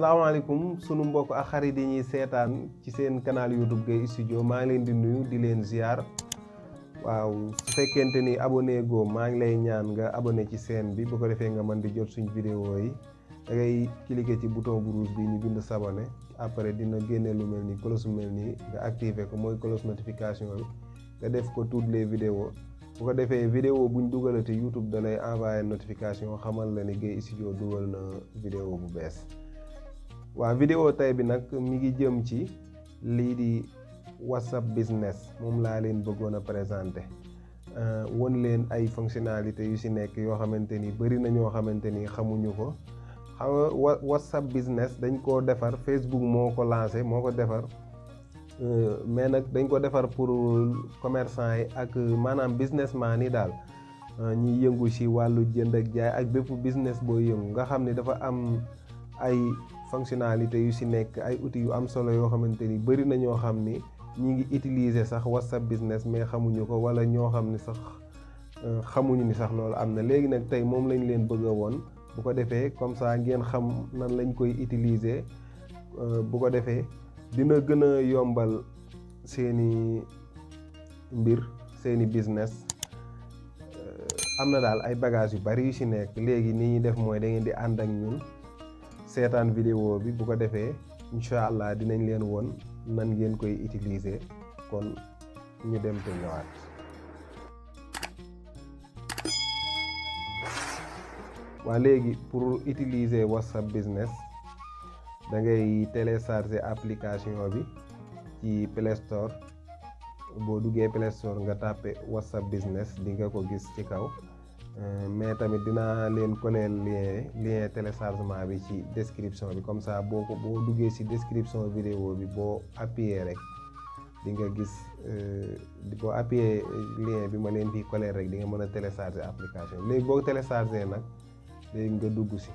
salaamaaleykum sunu mbokk ak xarit yi ñuy seetaan ci seen canal YouTube Gueye Studio maa ngi leen di nuyu di leen ziar waaw su fekkente ni abonné go maa ngi lay ñaan nga abonné ci chaîne bi bu ko defee nga mën di jot suñu vidéo yi da ngay cliquer ci bouton bu rouge bi ñu bind s'abonner après dina génne lu mel ni cloche mel nii nga activer ko mooy cloche notification bi nga def ko toutes les vidéos bu ko defee vidéo buñ dugalati YouTube da lay envoyer notification xamal la ni Gueye Studio dugal na vidéo bu bees. waaw vidéo tey bi nag mi ngi jëm ci lii di WhatsApp business moom laa leen bëggoon a présenter won leen ay fonctionnalités yu ci nekk yoo xamante ni bari na ñoo xamante ni xamuñu ko xam nga WhatsApp business dañ koo defar Facebook moo ko lancé moo ko defar mais nag dañ ko defar pour commerçant yi ak maanaam businessman yi daal ñiy yëngu ci wàllu jënd ak jaay ak bépp business boo yëngu nga xam ni dafa am ay fonctionnalité yu ci nekk ay outils yu am solo yoo xamante ni bari na ñoo xam ni ñi ngi utiliser sax WhatsApp business mais xamuñu ko wala ñoo xam ni sax xamuñu ni sax loolu am na léegi nag tey moom lañ leen bëgg a woon bu ko defee comme ça ngeen xam nan lañ koy utiliser bu ko defee dina gën a yombal seeni mbir seeni business am na daal ay bagages yu bari yu ci nekk léegi ni ñuy def mooy da ngeen di ànd ak ñun seetaan vidéo bi bu ko defee incha allah dinañ leen woon nan ngeen koy utiliser kon ñu dem te ñëwaat. waa léegi pour utiliser WhatsApp business da ngay télécharger application bi ci Play Store boo duggee Play Store nga tàppe WhatsApp business di nga ko gis ci kaw. mais tamit dinaa leen coller lien téléchargement bi ci description bi comme ça boo duggee ci description vidéo bi boo appuyer rek di nga gis boo appuyer lien bi ma leen fi coller rek di nga mën a télécharger application léegi boo télécharger nag léegi nga dugg ci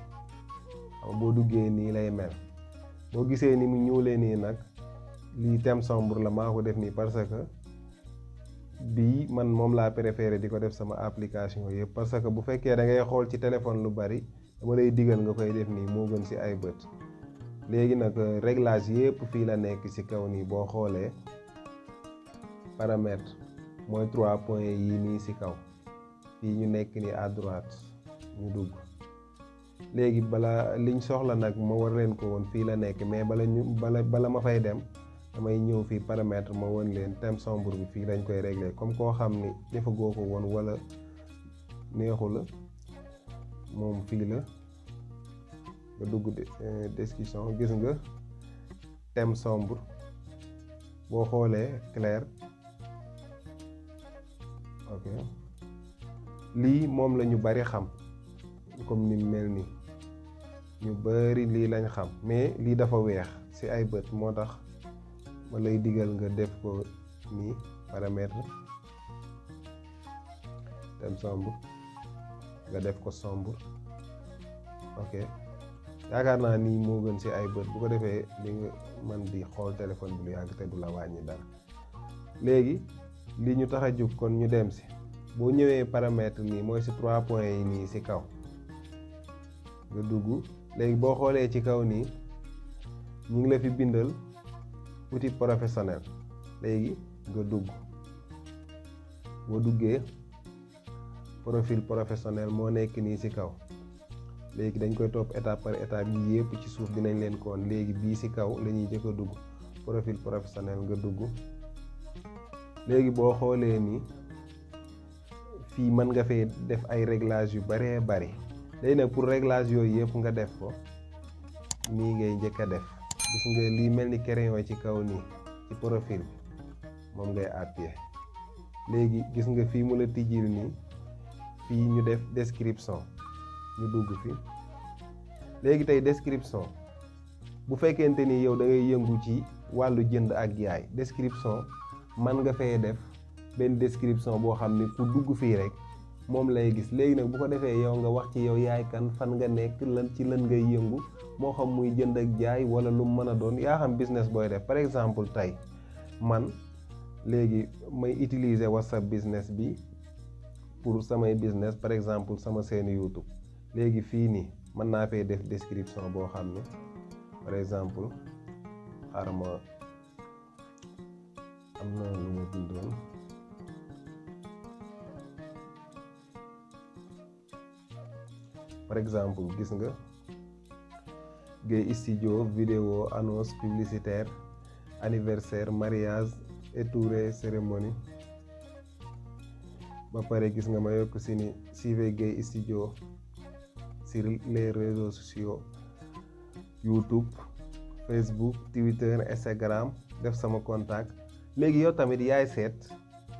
xam boo duggee nii lay mel boo gisee ni mu ñuulee nii nag lii thème sombre la maa ko def nii parce que bii man moom laa préféré di ko def sama application yëpp parce que bu fekkee da ngay xool ci téléphone lu bari dama lay digal nga koy def nii moo gën ci ay bët léegi nag réglage yëpp fii la nekk ci kaw nii boo xoolee paramètre mooy 3 points yi nii ci kaw fii ñu nekk nii à droite ñu dugg léegi bala liñ soxla nag ma war leen ko woon fii la nekk mais bala ma fay dem damay ñëw fii paramètre ma won leen thème sombre bi fii lañ koy régler comme koo xam ni defagoo ko woon wala neexu la moom fii la nga dugg description gis nga thème sombre boo xoolee clair ok lii moom la ñu bari xam comme ni mel ni ñu bari lii lañ xam mais lii dafa weex ci ay bët moo tax ma lay digal nga def ko nii paramètre thème sombre nga def ko sombre ok yaakaar naa nii moo gën ci ay bët bu ko defee li nga mën di xool téléphone bi lu yàgg te du la wàññi dara léegi li ñu tax a jóg kon ñu dem ci boo ñëwee paramètre nii mooy ci 3 points yi nii ci kaw nga dugg léegi boo xoolee ci kaw nii ñu ngi la fi bindal outil professionnel léegi nga dugg boo duggee profil professionnel moo nekk nii ci kaw léegi dañ koy topp étape par étape yi yëpp ci suuf dinañ leen ko woon léegi bii ci kaw la ñuy jëkk a dugg profil professionnel nga dugg léegi boo xoolee nii fii mën nga fee def ay réglages yu baree bari léegi nag pour réglage yooyu yëpp nga def ko nii ngay njëkk a def gis nga lii mel ni crayon ci kaw nii ci profil bi moom ngay appuyer léegi gis nga fii mu la tijjil nii fii ñu def description ñu dugg fi léegi tey description bu fekkente ni yow da ngay yëngu ci wàllu jënd ak jaay description man nga fay def benn description boo xam ni ku dugg fii rek moom lay gis léegi nag bu ko defee yow nga wax ci yow yaay kan fan nga nekk lan ci lan ngay yëngu moo xam muy jënd ak jaay wala lu mu mën a doon yaa xam business booy def par exemple tey man léegi may utiliser WhatsApp business bi pour samay business par exemple sama chaîne YouTube léegi fii nii mën naa fee def description boo xam ne par exemple xaaral ma am na lu ma bindoon par exemple gis nga Gueye Studio vidéo annonce publicitaire anniversaire mariage étouré cérémonie ba pare gis nga ma yokk si ni suivez Gueye Studio sur les réseaux sociaux YouTube Facebook Twitter Instagram def sama contact. léegi yow tamit yaay seet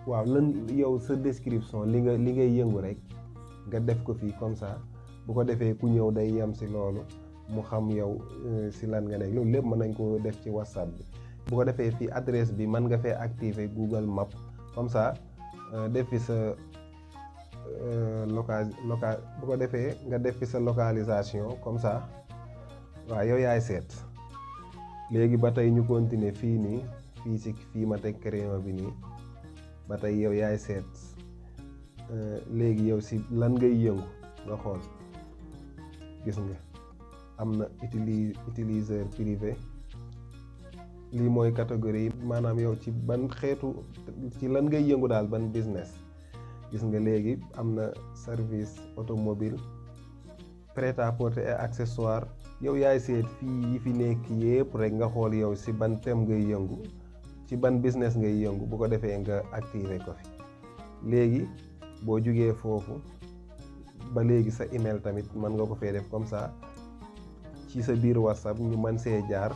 waaw lan yow sa description li ngay yëngu rek nga def ko fii comme ça bu ko defee ku ñëw day yem si loolu mu xam yow si lan nga nekk loolu lépp mën nañ ko def ci WhatsApp bi. bu ko defee fii adresse bi mën nga fee activer Google Map comme ça def fi sa bu ko defee nga def fi sa localisation comme ça waaw yow yaay seet. léegi ba tey ñu continuer fii nii fii ma teg crayon bi nii ba tey yow yaay seet léegi yow si lan ngay yëngu nga xool gis nga am na utilisateur privé lii mooy catégorie maanaam yow ci ban xeetu ci lan ngay yëngu daal ban business. gis nga léegi am na service automobile prêt-à-porter et accessoires yow yaay seet fii yi fi nekk yépp rek nga xool yow si ban thème ngay yëngu ci ban business ngay yëngu bu ko defee nga activer ko fi. léegi boo jugee foofu ba léegi sa email tamit mën nga ko fee def comme ça ci sa biir WhatsApp ñu mën see jaar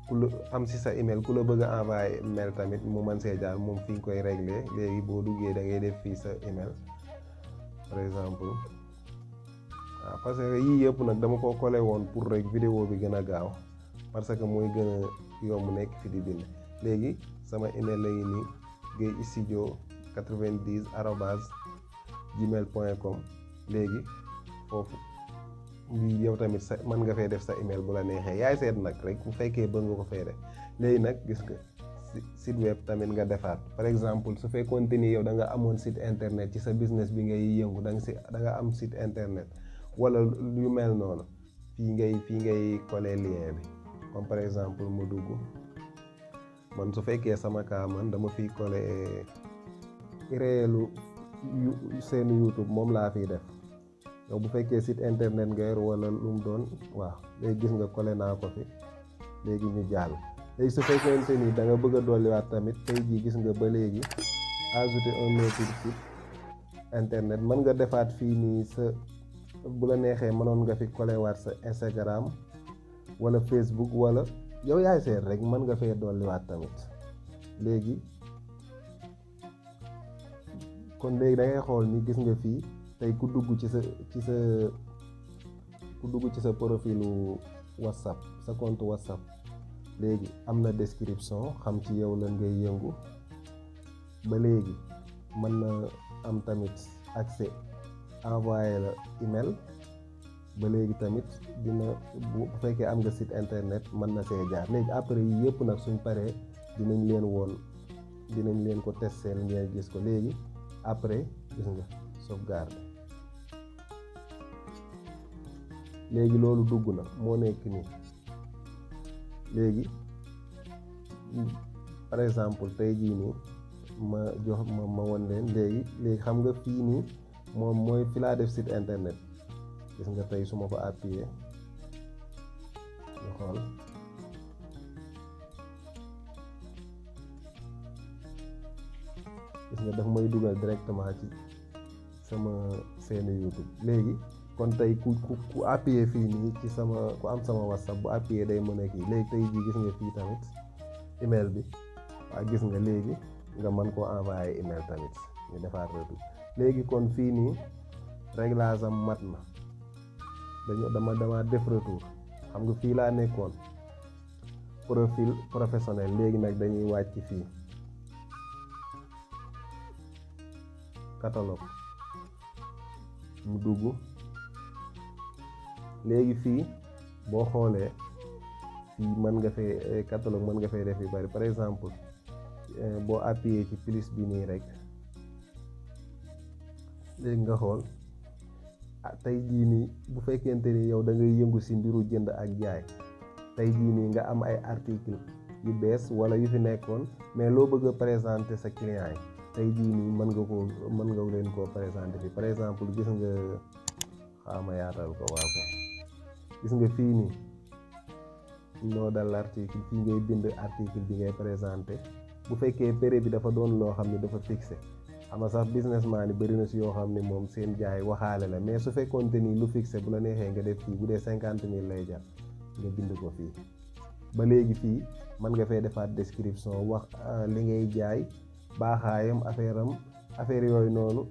ku la am si sa email ku la bëgg a envoyer email tamit mu mën see jaar moom fi nga koy régler. léegi boo duggee da ngay def fii sa email par exemple waaw parce que yii yëpp nag dama ko collé woon pour rek vidéo bi gën a gaaw parce que mooy gën a yomb nekk fi di bind. léegi sama email la nii Gueye Studio 90@gmail.com. léegi foofu yow tamit sa mën nga fee def sa email bu la neexee yaay seet nag rek bu fekkee bëgg nga ko fee def. léegi nag gis nga site web tamit nga defaat par exemple su fekkoonte ni yow da nga amoon site internet ci sa business bi ngay yëngu da nga am site internet wala yu mel noonu fii ngay coller lien bi comme par exemple mu dugg man su fekkee sama kaa man dama fiy coller réelu seen YouTube moom laa fiy def. yow bu fekkee site internet nga yor wala lu mu doon waaw léegi gis nga collé naa ko fi léegi ñu jàll. léegi su fekkente ni da nga bëgg a dolliwaat tamit tey jii gis nga ba léegi ajouter un autre site internet mën nga defaat fii nii sa bu la neexee mënoon nga fi collé waat sa Instagram wala Facebook wala yow yaay seet rek mën nga fee dolliwaat tamit. léegi kon léegi da ngay xool ni gis nga fii tey ku dugg ci sa profilu WhatsApp sa compte WhatsApp léegi am na description xam ci yow lan ngay yëngu. ba léegi mën na am tamit accès envoyé la email. ba léegi tamit dina bu fekkee am nga site internet mën na see jaar. léegi après yi yëpp nag suñ paree dinañ leen ko testeel ngeen gis ko. léegi après gis nga sauvegarde. léegi loolu dugg na moo nekk nii. léegi par exemple tey jii nii ma won leen léegi xam nga fii nii moom mooy fi laa def site internet. gis nga tey su ma ko appuyer ñu xool gis nga daf may dugal directement ci sama chaîne YouTube. léegi kon tey ku appuyer fii nii ci ku am sama WhatsApp bu appuyer day mën a kii. léegi tey jii gis nga fii tamit email bi waa gis nga léegi nga mën koo envoyer email tamit ñu defaat retour. léegi kon fii nii réglage am mat na dama def retour. xam nga fii laa nekkoon profil professionnel. léegi nag dañuy wàcc fii catalogue mu dugg. léegi fii boo xoolee fii mën nga fee catalogue mën nga fee def yu bari. par exemple boo appuyé ci plus bi nii rek léegi nga xool tey jii nii bu fekkente ni yow da ngay yëngu si mbiru jënd ak jaay tey jii nii nga am ay article yu bees wala yu fi nekkoon mais loo bëgg a présenter sa client yi tey jii nii mën nga leen koo présenter fi par exemple gis nga xaama yaatal ko waaw ko gis nga fii nii noo dal article fii ngay bind article bi ngay présenter bu fekkee prix bi dafa doon loo xam ne dafa fixé xam nga sax businessman yi bëri na si yoo xam ne moom seen jaay waxaale la mais su fekkoonte ni lu fixé bu la neexee nga def fii bu dee 50,000 lay jar nga bind ko fii ba léegi fii mën nga fee defaat description wax li ngay jaay baaxaayam affaire yooyu noonu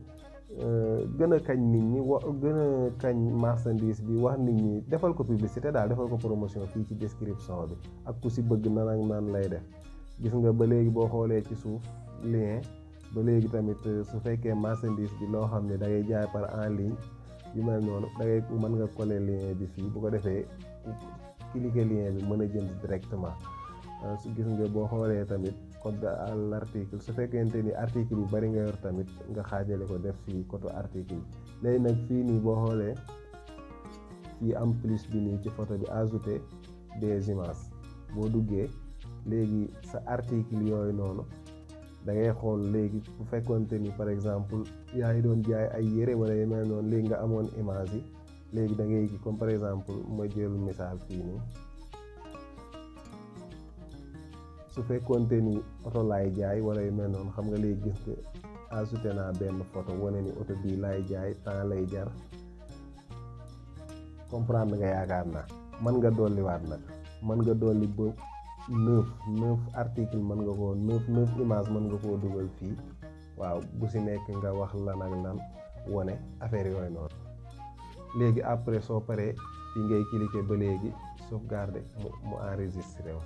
gën a kañ nit ñi gën a kañ marchandise bi wax nit ñi defal ko publicité daal defal ko promotion fii ci description bi ak ku si bëgg nan ak nan lay def gis nga ba léegi boo xoolee ci suuf lien ba léegi tamit su fekkee marchandise bi loo xam ne da ngay jaay par en ligne yu mel noonu da ngay mën nga coller lien bi fii bu ko defee cliquer lien bi mën a jënd directement su gis nga boo xoolee tamit code à l'article su fekkente ni article yu bari nga yor tamit nga xaajale ko def fii code article léegi nag fii nii boo xoolee fii am plus bi nii ci photo bi ajouter des images boo duggee léegi sa article yooyu noonu da ngay xool léegi bu fekkonte ni par exemple yaa ngi doon jaay ay yére wala yu mel noonu léegi nga amoon image yi léegi da ngay comme par exemple ma jël misaal fii nii su fekkonte ni oto laay jaay wala yu mel noonu xam nga léegi gis nga ajouté naa benn photo wane ni oto bii laay jaay temps lay jar comprendre nga yaakaar naa mën nga dolliwaat nag mën nga dolli ba 9 article mën nga koo 9 image mën nga koo dugal fii waaw bu si nekk nga wax lan ak lan wane affaire yooyu noonu léegi après soo paree fii ngay cliquer ba léegi sauvegarder mu enregistré wu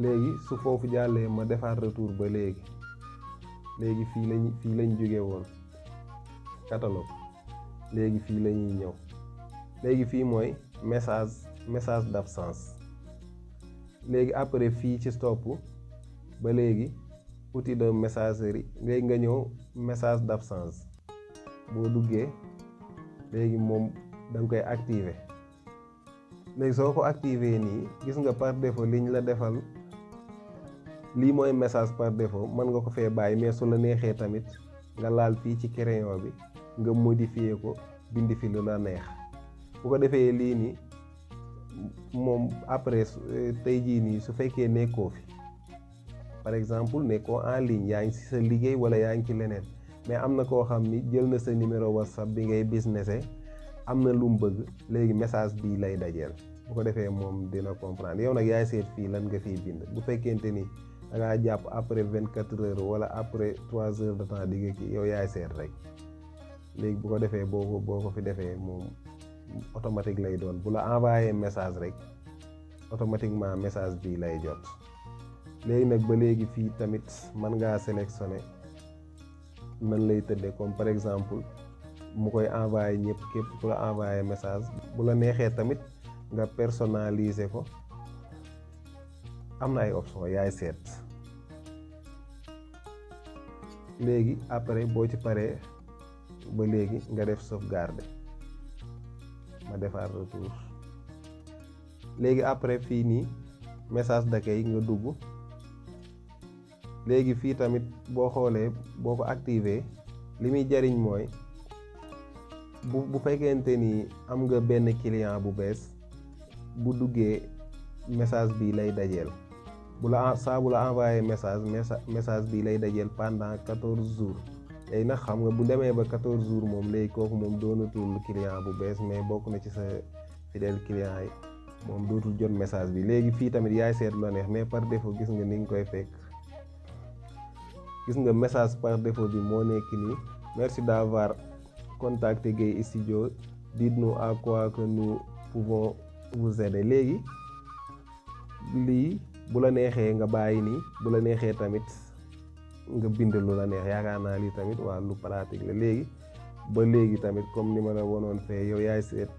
léegi su foofu jàllee ma defaat retour ba léegi fii lañ jóge woon catalogue léegi fii la ñuy ñëw léegi fii mooy message d'absence léegi après fii ci stop ba léegi outil de messagerie léegi nga ñëw message d'absence boo duggee léegi moom da nga koy activer léegi soo ko activer nii gis nga par défaut liñ la defal lii mooy message par défaut mën nga ko fee bàyyi mais su la neexee tamit nga laal fii ci crayon bi nga modifier ko bindi fi lu la neex bu ko defee lii nii moom après tey jii nii su fekkee nekkoo fi par exemple nekkoo en ligne yaa ngi ci sa liggéey wala yaa ngi ci leneen mais am na koo xam ni jël na sa numéro WhatsApp bi ngay businessé am na lu mu bëgg léegi message bii lay dajeel bu ko defee moom dina comprendre yow nag yaay seet fii lan nga fiy bind bu fekkente ni da ngaa jàpp après 24 heures wala après 3 heures de temps di nga kii yow yaay seet rek léegi bu ko defee boo ko fi defee moom automatique lay doon bu la envoyé message rek automatiquement message bii lay jot léegi nag ba léegi fii tamit mën ngaa sélectionner nan lay tëddee comme par exemple mu koy envoyé ñëpp képp ku la envoyé message bu la neexee tamit nga personnaliser ko am na ay option yaay seet léegi après boo ci paree ba léegi nga def sauvegarder ma defaat retour léegi après fii nii message d'accueil nga dugg léegi fii tamit boo xoolee boo ko activer li muy jariñ mooy bu fekkente ni am nga benn client bu bees bu duggee message bi lay dajeel bu la envoyé message bi lay dajeel pendant 14 jours léegi nag xam nga bu demee ba 14 jours moom léegi kooku moom doonatul client bu bees mais bokk na ci sa fidèle client yi moom dootul jot message bi léegi fii tamit yaay seet lu neex mais par défaut gis nga ni nga koy fekk gis nga message par défaut bi moo nekk nii merci d'avoir contacté Gueye Studio dites-nous à quoi que nous pouvons vous aider léegi lii bu la neexee nga bàyyi nii bu la neexee tamit nga bind lu la neex yaakaar naa lii tamit waa lu pratique la léegi ba léegi tamit comme ni ma la wonoon fee yow yaay seet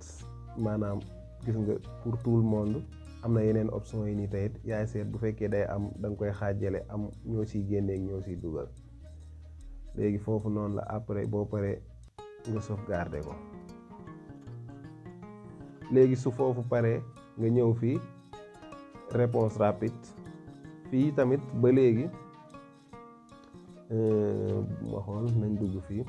maanaam gis nga pour tout le monde am na yeneen option yi nii tamit yaay seet bu fekkee day am da nga koy xaajale am ñoo siy génneeg ñoo siy dugal léegi foofu noonu la après boo paree nga sauvegarder ko. léegi su foofu paree nga ñëw fii réponse rapide. fii tamit ba léegi ma xool nañ dugg fii.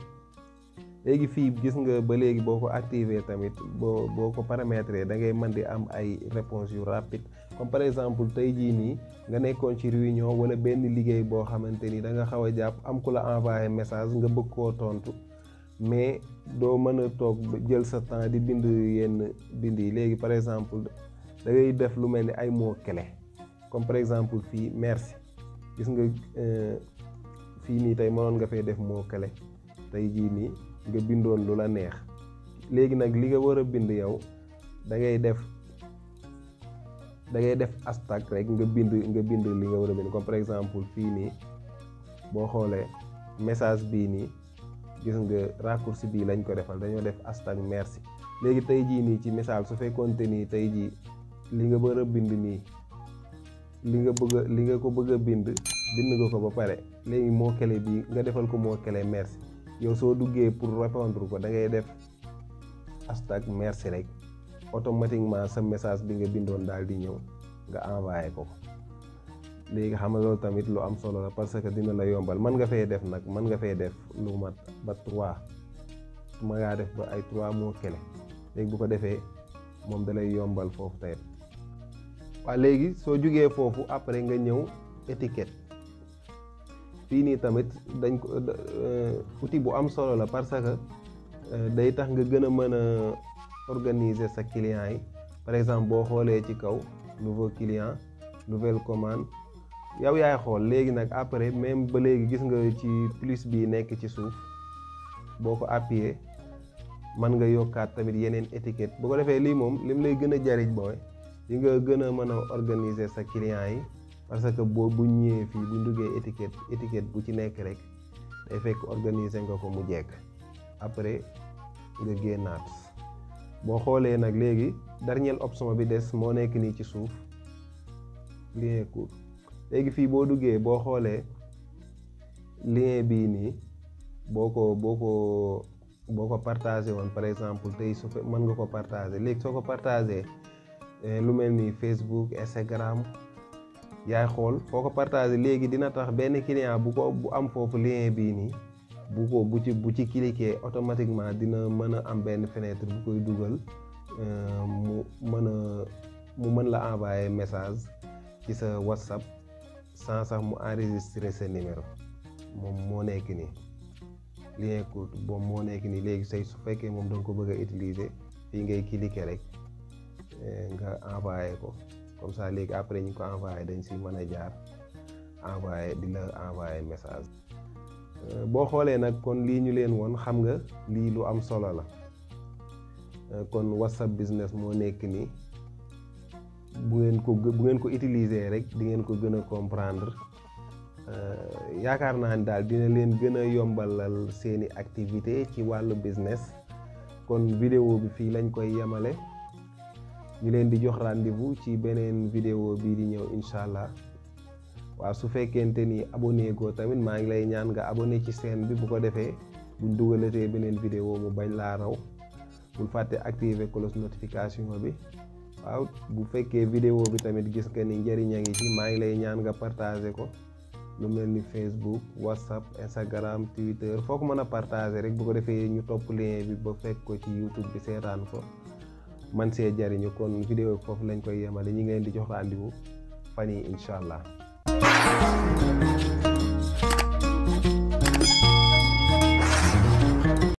léegi fii gis nga ba léegi boo ko activer tamit boo ko paramétrer da ngay mën di am ay réponses yu rapide. comme par exemple tey jii nii nga nekkoon ci réunion wala benn liggéey boo xamante ni da nga xaw a jàpp am ku la envoyé message nga bëgg koo tontu mais doo mën a toog jël sa temps di bind yenn bind yi. léegi par exemple da ngay def lu mel ni ay mots clés comme par exemple fii merci. gis nga fii nii tey mënoon nga fay def mot clé tey jii nii nga bindoon lu la neex. léegi nag li nga war a bind yow da ngay def hashtag rek nga bind li nga war a bind. comme par exemple fii nii boo xoolee message bii nii gis nga raccourci bii lañ ko defal dañoo def hashtag merci. léegi tey jii nii ci message su fekkoonte nii tey jii li nga war a bind nii li nga ko bëgg a bind nga ko ba pare. léegi mot clé bi nga defal ko mot clé merci. yow soo duggee pour répondre ko da ngay def hashtag merci rek automatiquement sa message bi nga bindoon daal di ñëw nga envoyé ko. léegi xam nga loolu tamit lu am solo la parce que dina la yombal. mën nga fay def lu mat ba 3 ma ngaa def ba ay 3 mots clés. léegi bu ko defee moom da lay yombal foofu tey. waaw léegi soo jugee foofu après nga ñëw étiquette. fii nii tamit dañ ko outil bu am solo la parce que day tax nga gën a mën a organiser sa client yi. par exemple boo xoolee ci kaw nouveau client nouvelle commande yow yaay xool. léegi nag après même ba léegi gis nga ci plus bi nekk ci suuf boo ko appuyer mën nga yokkaat tamit yeneen étiquette. bu ko defee lii moom lim lay gën a jariñ booy li nga gën a mën a organiser sa client yi. parce que bu ñëwee fii bu duggee étiquette bu ci nekk rek day fekk organiser nga ko mu jekk. après nga génnaat. boo xoolee nag léegi dernière option bi des moo nekk nii ci suuf lien court. léegi fii boo duggee boo xoolee lien bii nii boo ko partagé woon par exemple tey su fe mën nga ko partagé. léegi soo ko partagé lu mel ni Facebook Instagram yaay xool foo ko partagé. léegi dina tax benn client bu am foofu lien bii nii bu ci cliquer automatiquement dina mën a am benn fenêtre bu koy dugal mu mën la envoyer message ci sa WhatsApp sans sax mu enregistrer sa numéro. moom moo nekk nii lien court boobu moo nekk nii. léegi su fekkee moom danga ko bëgg a utiliser fii ngay cliquer rek nga envoyer ko comme ça. léegi après ñu ko envoyé dañ si mën a jaar di la envoyer message. boo xoolee nag kon lii ñu leen woon xam nga lii lu am solo la. kon WhatsApp business moo nekk nii. bu ngeen ko utiliser rek di ngeen ko gën a comprendre. yaakaar naa ni daal dina leen gën a yombalal seeni activité ci wàllu business. kon vidéo bi fii lañ koy yemale. ñu leen di jox rendez-vous ci beneen vidéo bii di ñëw incha allah. waaw su fekkente ni abonné go tamit maa ngi lay ñaan nga abonné ci chaîne bi bu ko defee buñ dugalatee beneen vidéo mu bañ laa raw. bul fàtte activer cloche notification bi. waaw bu fekkee vidéo bi tamit gis nga ni njëriñ a ngi ci maa ngi lay ñaan nga partager ko lu mel ni Facebook WhatsApp Instagram Twitter foo ko mën a partager rek bu ko defee ñu topp lien bi ba fekk ko ci YouTube bi seetaan ko man see jariñu. kon vidéo foofu lañ koy yemale ñi ngi leen di jox rendez-vous fan yi incha allah.